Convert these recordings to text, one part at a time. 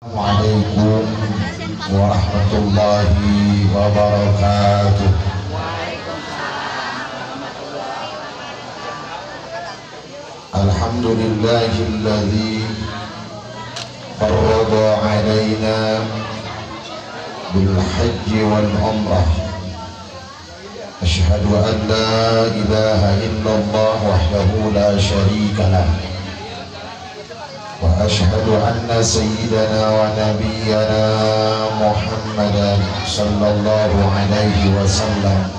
Assalamualaikum warahmatullahi wabarakatuh. Alhamdulillahilladzi farrada alaina bil hajji wal umrah. Asyhadu an la ilaha illallah wahdahu la syarika lah. Wa asyhadu anna sayyidana wa nabiyyana Muhammadan sallallahu alaihi wasallam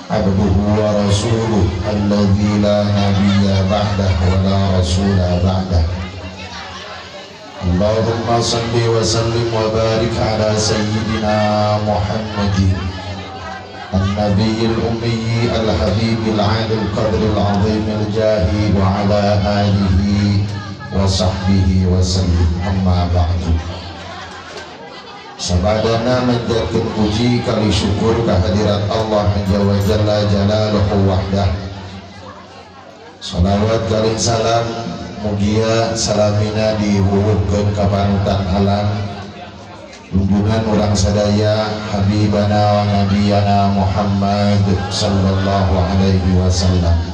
abduhu wa rasuluh alladzi la nabiyya ba'dahu wa la rasula ba'dah. Allahumma salli wa sallim wa barik ala sayyidina Muhammadin an-nabiyil ummi al-habibil 'alil qadril 'azimil jahi wa ala alihi wa sahbihi wa sallim. Amma ba'du. Sabadana menjadikan puji kali syukur kehadirat Allah Azza wa Jalla jalaluhu wahdah. Salawat kali salam mugia salamina dihuhurkeun ka panutan alam junjungan urang sadaya habibana wa nabiyana Muhammad sallallahu alaihi wasallam.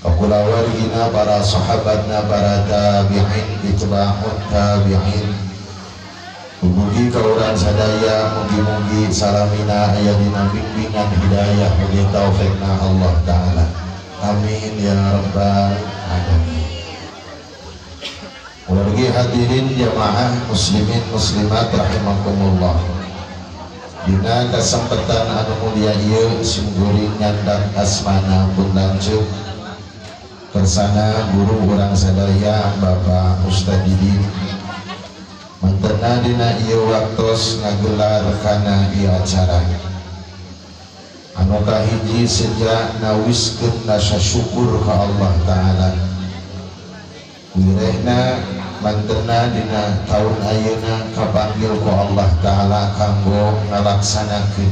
Kulawargina para sahabatna para tabi'in itba'ut tabi'in. Mugi ka urang sadaya mugi-mugi salamina aya dina bimbingan hidayah mugi taufikna Allah taala. Amin ya rabbal alamin. Wargi hadirin jamaah muslimin muslimat rahimakumullah. Dina kesempatan anu mulia ieu simkuring nyandak asmana pun lanceuk kersana guru urang sadaya Bapak Ustaz Didin mantena dina ieu waktos ngagelar kana ieu acara anu kahiji sejak nawiskeun rasa syukur ka Allah taala. Wirehna mantena dina taun ayeuna kapanggil ku Allah taala kanggo ngalaksanakeun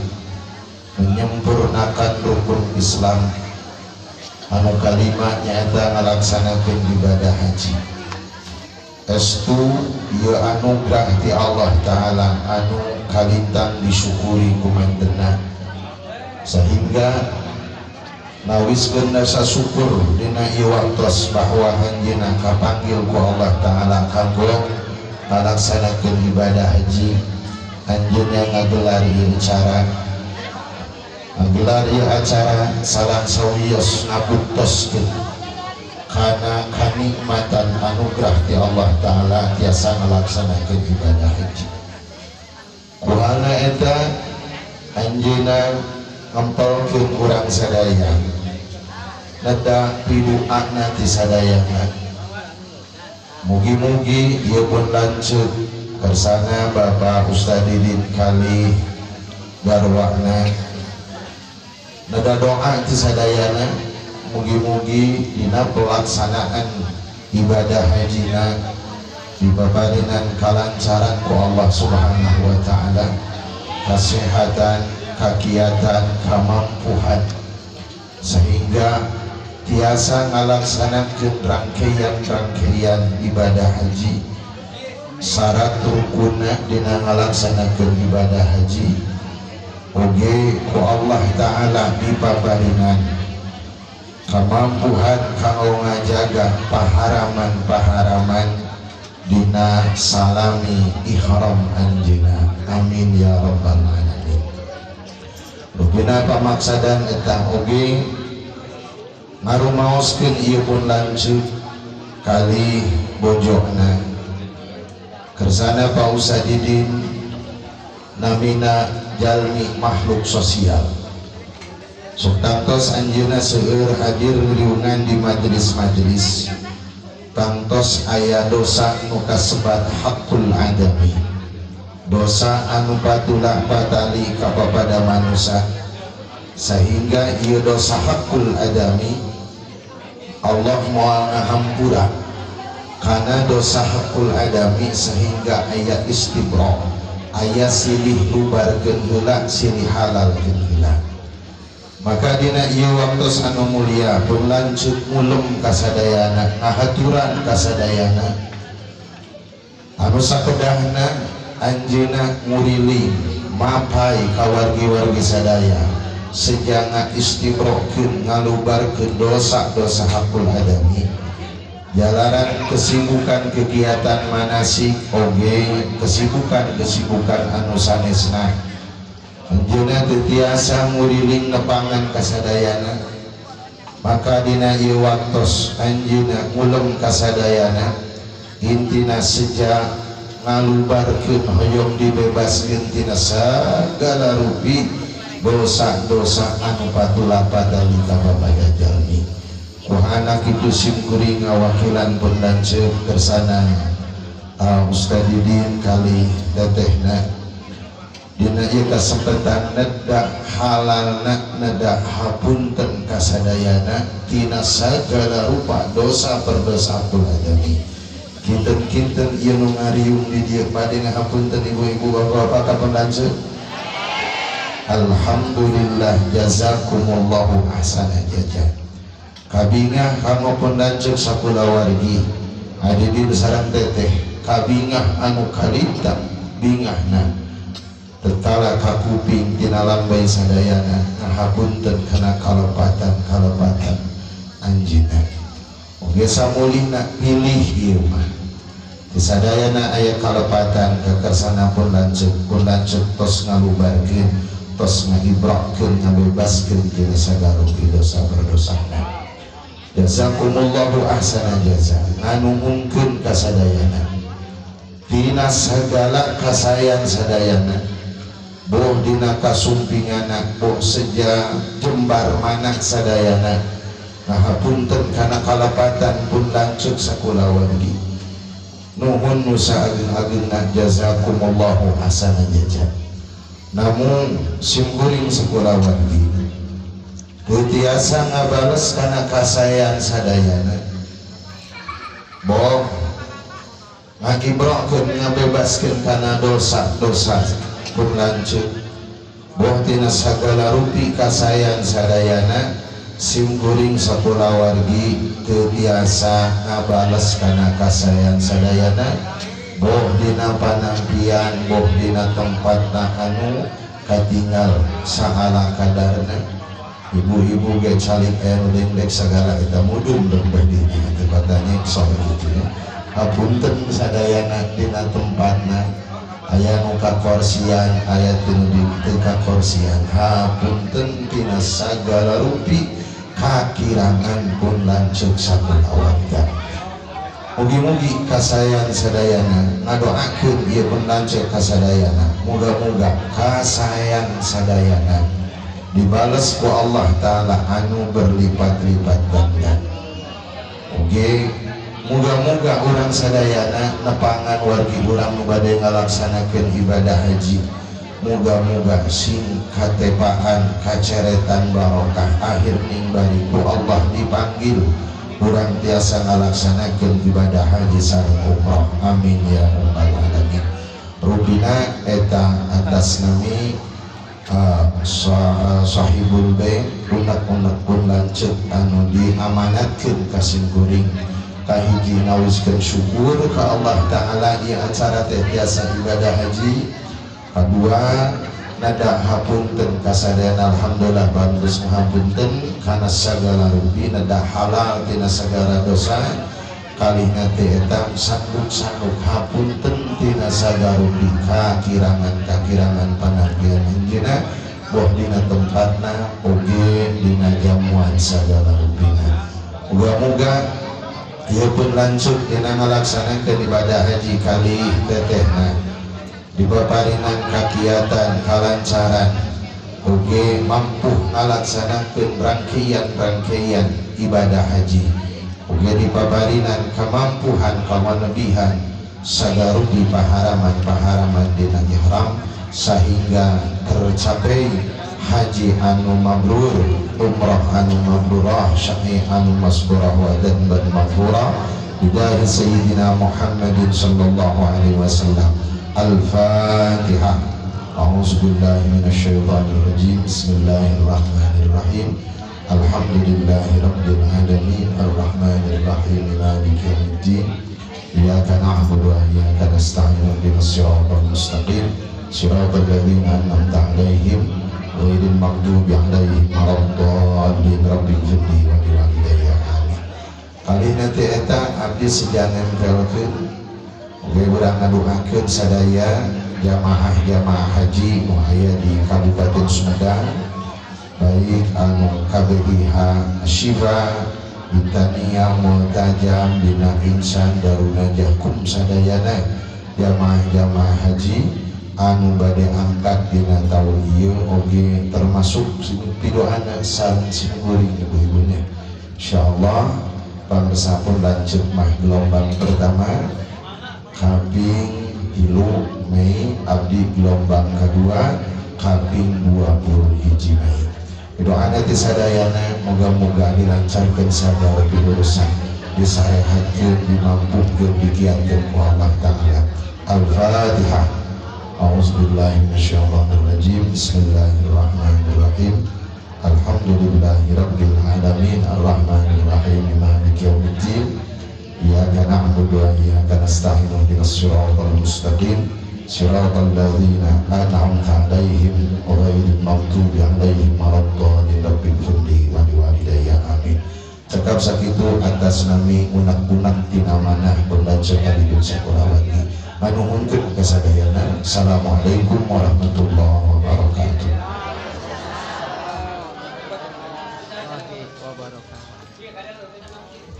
menyempurnakan rukun Islam anu kalima nyaeta ngalaksanakeun ibadah haji. Estu ieu anugerah ti Allah taala anu kalintang disyukuri ku mantena sehingga nawiskeun rasa syukur dina ieu waktos bahwa anjeunna kapanggil ku Allah taala kanggo ngalaksanakeun ibadah haji. Anjeunna ngagelar ieu acara, ngagelar ieu acara salah sawios ngabuktoskeun kana kanikmatan anugerah ti Allah taala tiasa ngalaksanakeun ibadah haji. Kuhana eta anjeunna ngempelkeun urang sadaya neda piduana ti sadayana. Mugi-mugi ieu pun lanceuk kersana Bapak Ustaz Didin kali garwana neda doa ti sadayana. Mugi-mugi dina pelaksanaan ibadah hajina dibabarinan kalancaran ku Allah Subhanahu wa taala, kesehatan, kakiatan, kemampuan sehingga tiasa ngalaksanakeun rangkaian-rangkaian ibadah haji, syarat rukunna dina ngalaksanakeun ibadah haji oge ku Allah taala dipabarinan kemampuan kanggo ngajaga paharaman-paharaman dina salami ihram anjeunna. Amin ya rabbal alamin. Rupina pamaksadan eta oge ngarumaoskeun ieu pun lanceuk kali bojona kersana Pak Ustaz Didin namina jalmi makhluk sosial. Sok tangtos anjeunna seueur hadir riungan di majelis-majelis, tangtos aya dosa nu kasebat hakul adami, dosa anu patula patali kapapada manusia, sehingga ieu dosa hakul adami Allah moal ngahampura karena dosa hakul adami sehingga aya istibra, aya silih lubarkeun heula silih halalkeun heula. Maka dina ieu waktos anu mulia pun lanceuk mulem kasadayana ngahaturan kasadayana Anu sakedahna anjeunna nguriling mapai ka wargi-wargi sadaya sejanga istibrokeun ngalubarkeun dosa-dosa hakul adami jalaran kesibukan kegiatan manasik oge kesibukan-kesibukan anu sanesna anjeunna teu tiasa nguriling nepangan kasadayana maka dina ieu waktos anjeunna ngulem kasadayana intina seja ngalubarkeun hoyong dibebaskeun tina sagala rupi dosa-dosa anu patulapada ka bapada jalmi. Kuhana kitu sim kuring ngawakilan pun lanceuk kersana Ustaz Didin kali tetehna dina ieu kasempatan nedak halalna nedak hapunten kasadayana tina sagala rupa dosa perdosa akul adami. Kinten-kinten ieu nu ngariung di dieu bade ngahapunten ibu-ibu bapak-bapak ka pun lanceuk. Alhamdulillah jazakumullahu ahsana jaza. Kabingah kanggo pun lanceuk sakulawargi adidin sareng teteh kabingah anu kalintang bingahna tetala kakuping tina lambay sadayana ngahapunten kana kalepatan-kalepatan anjeunna. Oge samulihna pilih ieu mah disadayana aya kalepatan kakarsana pun lanceuk tos ngalubarkeun tos ngahibrokeun ngabebaskeun tina sagala dosa berdosana. Jazakumullahu ahsana jaza nganuhunkeun kasadayana tina sagala kasayan sadayana boh dina kasumpingana boh seja jembar mana sadayana ngahapunten kana kalepatan pun lanceuk sakulawargi nuhun nu saageng-agengna jazakumullahu ahsana jaza. Namun simkuring sakulawargi teu tiasa ngabales kana kasayan sadayana boh ngakibrokeun ngabebaskeun kana dosa-dosa pun lanceuk boh tina sagala rupi kasayan sadayana simkuring sakulawargi teu tiasa ngabales kana kasayan sadayana boh dina panampian boh dina tempatna anu katingal saala kadarna. Ibu-ibu ge calik anu dendek sagala eta mudun lembeh dina teu katanya sok kitu ya. Hapunten sadayana dina tempatna aya nu kakorsian aya teu teu kakorsian hapunten tina sagala rupi kakirangan pun lanceuk sakulawarga. Mugi-mugi kasayan sadayana ngadoakeun ieu pun lanceuk kasadayana muga-muga kasayan sadayana dibales ku Allah Ta'ala anu berlipat-lipat ganda. Oke, muga-muga urang sadayana nepangan wargi urang nu bade ngalaksanakeun ibadah haji muga-muga sing katepaan kaceretan barokah akhir ning bari ku Allah dipanggil urang tiasa ngalaksanakeun ibadah haji sareng umrah. Amin ya rabbal alamin. Rupina eta atas nami sahibul bait unek-unek pun lanceuk anu diamanatkeun ka simkuring kahiji ngawiskeun syukur ka Allah Ta'ala ieu acara teh tiasa ibadah haji. Kadua nada hapunten kasadayana alhamdulillah bagus hapunten kana sagala rupi nada halal tina sagala dosa kalihna teh eta sanggup-sanggup hapunten tina sagala rupi kakirangan-kakirangan panampian anjeunna boh dina tempatna oge dina jamuan sagala rupina. Muga-muga ieu pun lanceuk dina ngalaksanakeun ibadah haji kali tetehna dibaparinan kakiatan kalancaran oge mampu ngalaksanakeun rangkaian-rangkaian ibadah haji oge dipaparinan kamampuhan kamalebihan sagarupi paharaman-paharaman dina ihram sehingga tercapai haji anu mabrur, umrah anu mabrurah, syai anu masburah wa dhanban maghfurah bidahi sayyidina Muhammadin sallallahu alaihi wasallam. Al-Fatihah. A'udzubillahi minasyaitonir rajim. Bismillahirrahmanirrahim. Alhamdulillahi rabbil alamin arrahmanir rahim maliki yaumiddin. Iyyaka na'budu wa iyyaka nasta'in ihdinas siratal mustaqim siratal ladzina an'amta 'alaihim ghairil maghdubi 'alaihim waladdallin. Rabbighfirli wa liwalidayya amin. Kali nanti eta abdi seja nempelkeun oge urang ngadoakeun sadaya jamaah-jamaah haji nu aya di Kabupaten Sumedang, baik anu KBIH Syifa, Bitania, Multajam, Bina Insan, Darunajah, kum sadayana jamaah-jamaah haji anu bade angkat dina taun ieu oge termasuk pidoana sareng simkuring ibu-ibunya. Insyaallah pangersapun lanceuk mah gelombang pertama kaping 3 Mei, abdi gelombang kedua kaping 21 Mei. Doana ti sadayana moga-moga dilancarkeun sagala urusan, disarehatkeun, dimampukeun, digiatkeun ku Allah Ta'ala. Al-Fatihah. A'udzubillahi minasyaitonirrajim. Bismillahirrahmanirrahim. Alhamdulillahirabbil alamin arrahmanirrahim maliki yaumiddin. Iyyaka na'budu wa iyyaka nasta'in ihdinas siratal mustaqim siratal ladzina an'amta 'alaihim ghairil maghdubi 'alaihim waladdallin. Rabbighfirli wa liwalidayya amin. Cekap sakitu atas nami unak-unak tina manah pembaca Abidun Sakurawati. Manuhunkeun kasadayana. Assalamualaikum warahmatullahi wabarakatuh.